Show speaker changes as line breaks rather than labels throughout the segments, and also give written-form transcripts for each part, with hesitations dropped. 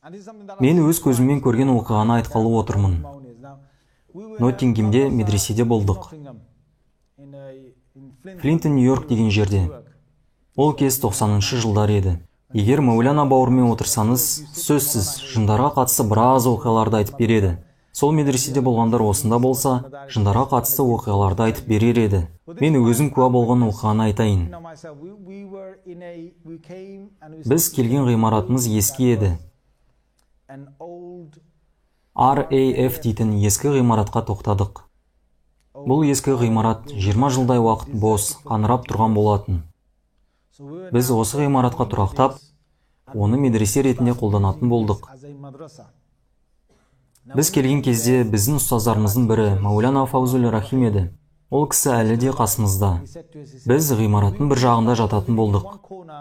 Мен өз көзіммен көрген оқиғаны айтқалы отырмын. Ноттингемде медреседе болдық. Флинтон, Нью-Йорк деген жерде. Ол кез 90-шы жылдар еді. Егер Мәулана бауырмен отырсаңыз, сөзсіз жындарға қатысты біраз оқиғаларды айтып береді. Сол медреседе болғандар осында болса, жындарға қатысты оқиғаларды айтып берер еді. Мен өзім куә болған оқиғаны айтайын. Біз келген ғимаратымыз ескі еді. RAF дейтін ескі ғимаратқа тоқтадық. Бұл ескі ғимарат 20 жылдай уақыт бос, қаңырап тұрған болатын. Біз осы ғимаратқа тұрақтап, оны медресе ретінде қолданатын болдық. Біз келген кезде біздің ұстаздарымыздың бірі Мәулана Фаузул Рахим еді. Ол кісі әлі де қасымызда. Біз ғимараттың бір жағында жататын болдық.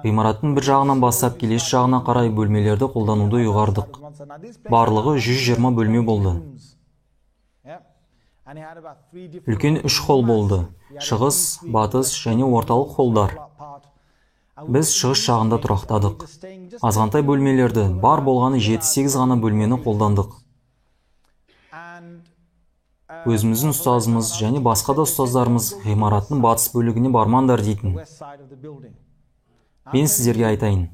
Ғимараттың бір жағынан бастап келесі жағына қарай бөлмелерді қолдануды ұйғардық. Барлығы 120 бөлме болды. Үлкен үш холл болды. Шығыс, батыс және орталық холлдар. Біз шығыс жағында тұрақтадық. Азғантай бөлмелерді, бар болғаны 7-8 ғана бөлмені қолдандық. Өзіміздің ұстазымыз және басқа да ұстаздарымыз ғимараттың батыс бөлігіне бармаңдар дейтін. Мен сіздерге айтайын.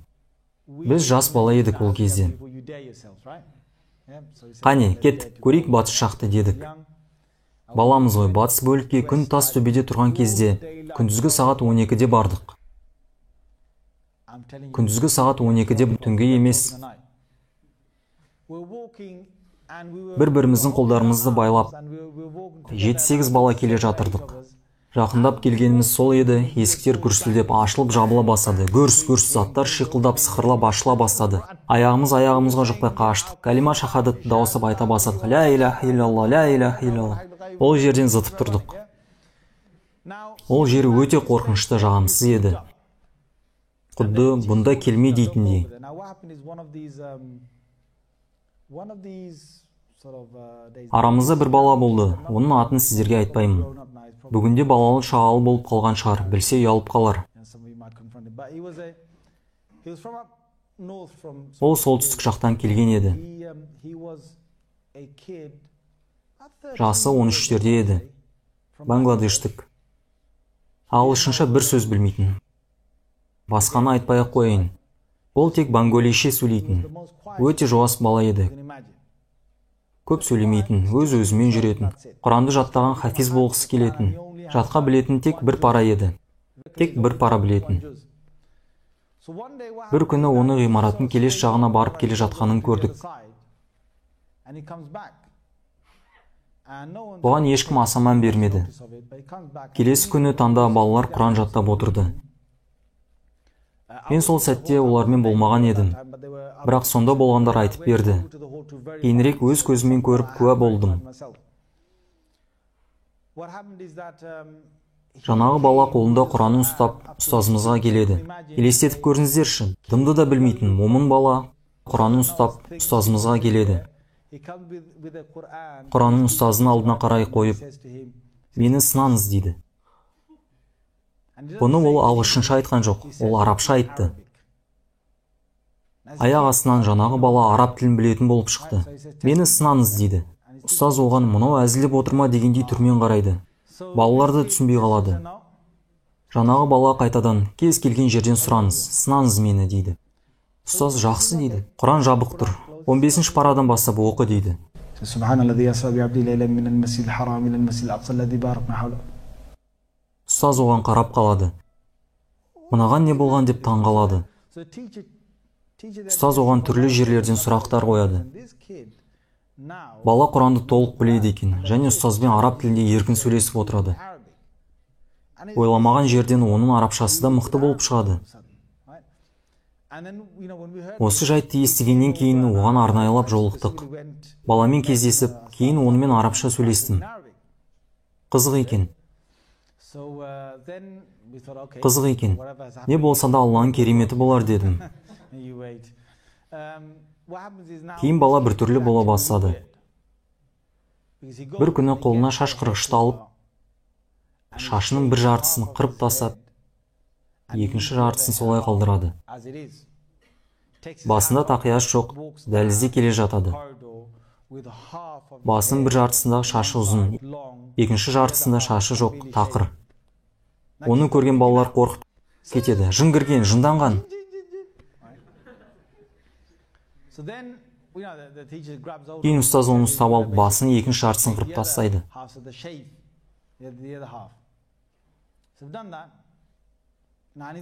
Біз жас бала едік ол кезде. Қане, кеттік, көрейік батыс жақты дедік. Баламыз ғой, батыс бөлікке күн тас төбеде тұрған кезде, күндізгі сағат 12-де бардық. Күндізгі сағат 12-де, түнгі емес. Бір-біріміздің қолдарымызды байлап, 7-8 бала келе жатырдық. Жақындап келгеніміз сол еді, есіктер гүрсілдеп ашылып жабыла бастады. Гүрс-гүрс заттар шиқылдап сықырлап ашыла бастады. Аяғымыз аяғымызға жұқпай қаштық. Кәлима шахадатты дауыстап айта бастадық. Ля иляха иллалла, ля иляха иллалла. Ол жерден зытып тұрдық. Ол жер өте қорқынышты, жағымсыз еді. Құдды бұнда келме дейтіндей. Арамызда бір бала болды, оның атын сіздерге айтпаймын. Бүгінде балалы шағалы болып қалған шығар, білсе ұялып қалар. Ол солтүстік жақтан келген еді. Жасы 13-терде еді. Бангладештік. Ағылшынша бір сөз білмейтін. Басқаны айтпай-ақ қояйын. Ол тек банголише сөйлейтін. Өте жуас бала еді. Көп сөйлемейтін, өз-өзімен жүретін. Құранды жаттаған хафиз болғысы келетін. Жатқа білетін тек бір пара еді. Тек бір пара білетін. Бір күні оны ғимараттың келесі жағына барып келе жатқанын көрдік. Бұған ешкім аса мән бермеді. Келесі күні таңда балалар Құран жаттап отырды. Мен сол сәтте олармен болмаған едім. Бірақ сонда болғандар айтып берді. Кейінірек өз көзіммен көріп куә болдым. Жаңағы бала қолында Құранын ұстап, ұстазымызға келеді. Елестетіп көріңіздерші, дымды да білмейтін момын бала Құранын ұстап, ұстазымызға келеді. Құранын ұстазының алдына қарай қойып, мені сынаңыз дейді. Бұны ол ағылшынша айтқан жоқ, ол арабша айтты. Аяқ астынан жаңағы бала араб тілін білетін болып шықты. Мені сынаңыз дейді. Ұстаз оған мынау әзілдеп отырма дегендей түрмен қарайды. Балалар да түсінбей қалады. Жаңағы бала қайтадан кез келген жерден сұраңыз, сынаңыз мені дейді. Ұстаз жақсы дейді. Құран жабық тұр. 15-ші парадан бастап оқы дейді. Ұстаз оған қарап қалады. Мынаған не болған деп таң қалады. Ұстаз оған түрлі жерлерден сұрақтар қояды. Бала Құранды толық біледі екен, және ұстазбен араб тілінде еркін сөйлесіп отырады. Ойламаған жерден оның арабшасы да мықты болып шығады. Осы жайтты естігеннен кейін оған арнайылап жолықтық. Баламен кездесіп, кейін онымен арабша сөйлестім. Қызық екен. Қызық екен. Не болса да Алланың кереметі болар дедім. Кейін бала біртүрлі бола бастады. Бір күні қолына шаш қырғышты алып, шашының бір жартысын қырып тастап, екінші жартысын солай қалдырады. Басында тақиясы жоқ, дәлізде келе жатады. Басының бір жартысында шашы ұзын, екінші жартысында шашы жоқ, тақыр. Оны көрген балалар қорқып кетеді. Жын кірген, жынданған. Кейін ұстаз оны ұстап алып, басының екінші жартысын қырып тастайды.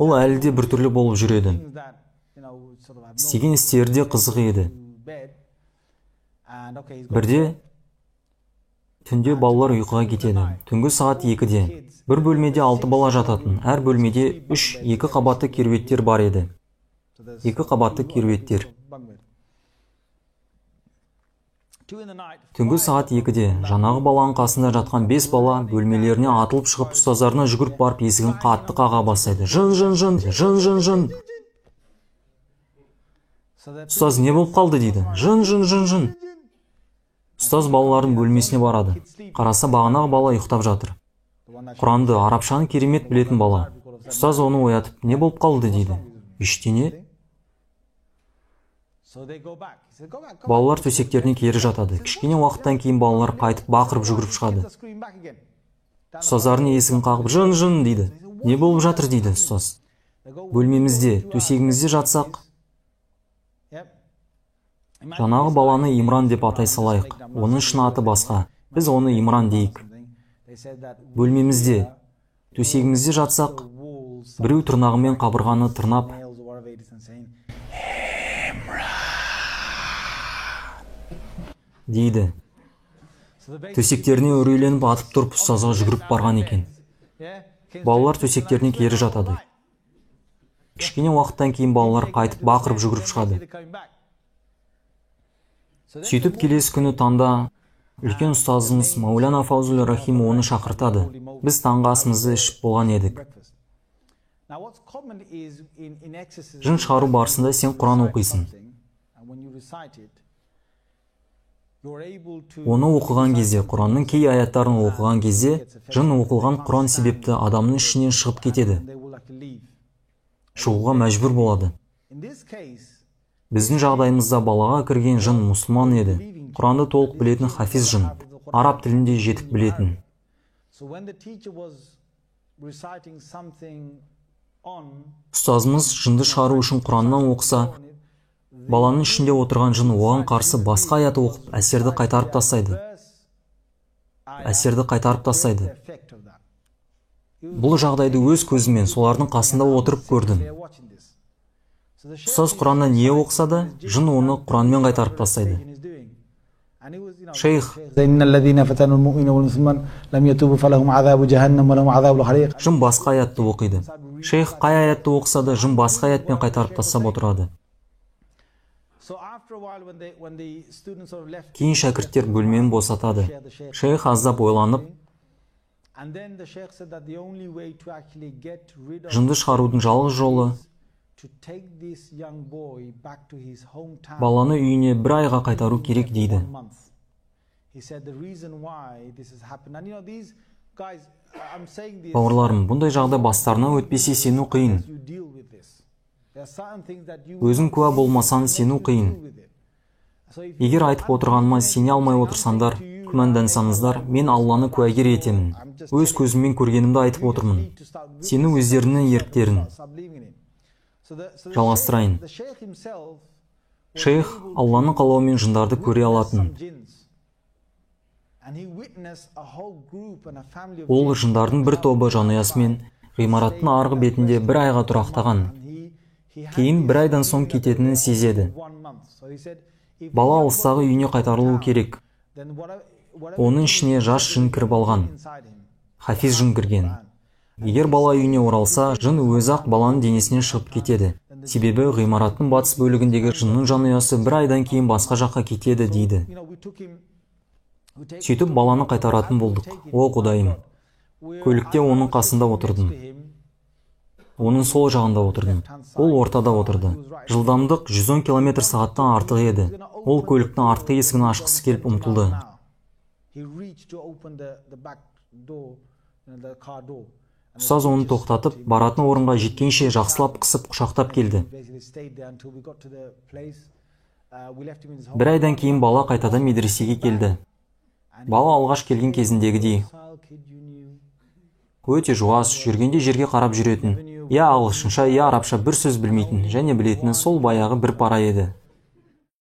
Ол әлі де біртүрлі болып жүреді. Істеген істері де қызық еді. Бірде түнде балалар ұйқыға кетеді. Түнгі сағат 2-де. Бір бөлмеде 6 бала жататын. Әр бөлмеде 3 екі қабатты кереуеттер бар еді. 2 қабатты кереуеттер. Түнгі сағат 2-де жаңағы баланың қасында жатқан 5 бала бөлмелеріне атылып шығып, ұстаздарына жүгіріп барып, есігін қатты қаға бастайды. Жын, жын, жын, жын, жын, жын. Ұстаз не болып қалды дейді. Жын, жын, жын, жын. Ұстаз балалардың бөлмесіне барады. Қараса, бағанағы бала ұйықтап жатыр. Құранды, арабшаны керемет білетін бала. Ұстаз оны оятып, не болып қалды дейді. Ештеңе. Балалар төсектеріне кері жатады. Кішкене уақыттан кейін балалар қайтып бақырып жүгіріп шығады. Ұстаздарының есігін қағып, жын, жын дейді. Не болып жатыр дейді ұстаз. Бөлмемізде, төсегімізде жатсақ, жаңағы баланы Имран деп атай салайық. Оның шын аты басқа. Біз оны Имран дейік. Бөлмемізде, төсегімізде жатсақ, біреу тырнағымен қабырғаны тырнап дейді. Төсектеріне үрейленіп атып тұрып ұстазға жүгіріп барған екен. Балалар төсектеріне кері жатады. Кішкене уақыттан кейін балалар қайтып бақырып жүгіріп шығады. Сөйтіп келесі күні таңда үлкен ұстазымыз Мауляна Фаузул Рахим оны шақыртады. Біз таңғы асымызды ішіп болған едік. Жын шығару барысында сен Құран оқисың. Оны оқыған кезде, Құранның кей аяттарын оқыған кезде, жын оқылған Құран себепті адамның ішінен шығып кетеді. Шығуға мәжбүр болады. Біздің жағдайымызда балаға кірген жын мұсылман еді. Құранды толық білетін хафиз жын, араб тілінде жетік білетін. Ұстазымыз жынды шығару үшін Құраннан оқыса, баланың ішінде отырған жын оған қарсы басқа аят оқып, әсерді қайтарып тастайды. Әсерді қайтарып тастайды. Бұл жағдайды өз көзіммен солардың қасында отырып көрдім. Ұстаз Құраннан не оқыса да, жын оны Құранмен қайтарып тастайды. Шейх, жын басқа аятты оқиды. Шейх қай аятты оқыса да, жын басқа аятпен қайтарып тастап отырады. Кейін шәкірттер бөлмені босатады. Шейх аздап ойланып, жынды шығарудың жалғыз жолы баланы үйіне бір айға қайтару керек дейді. Бауырларым, бұндай жағдай бастарынан өтпесе сену қиын. Өзің куә болмасаң сену қиын. Егер айтып отырғаныма сене алмай отырсаңдар, күмәндансаңыздар, мен Алланы куәгер етемін. Өз көзіммен көргенімді айтып отырмын. Сену өздерінің еріктерін. Жалғастырайын. Шейх Алланың қалауымен жындарды көре алатын. Ол жындардың бір тобы жанұясымен ғимараттың арғы бетінде бір айға тұрақтаған. Кейін бір айдан соң кететінін сезеді. Бала алыстағы үйіне қайтарылуы керек. Оның ішіне жас жын кіріп алған. Хафиз жын кірген. Егер бала үйіне оралса, жын өзі-ақ баланың денесінен шығып кетеді. Себебі ғимараттың батыс бөлігіндегі жынның жанұясы бір айдан кейін басқа жаққа кетеді дейді. Сөйтіп баланы қайтаратын болдық. О, Құдайым! Көлікте оның қасында отырдым. Оның сол жағында отырдым. Ол ортада отырды. Жылдамдық 110 км сағаттан артық еді. Ол көліктің артқы есігін ашқысы келіп ұмтылды. Ұстаз оны тоқтатып, баратын орынға жеткенше жақсылап қысып құшақтап келді. Бір айдан кейін бала қайтадан медресеге келді. Бала алғаш келген кезіндегідей өте жуас, жүргенде жерге қарап жүретін. Я ағылшынша, я арабша бір сөз білмейтін, және білетіні сол баяғы бір пара еді.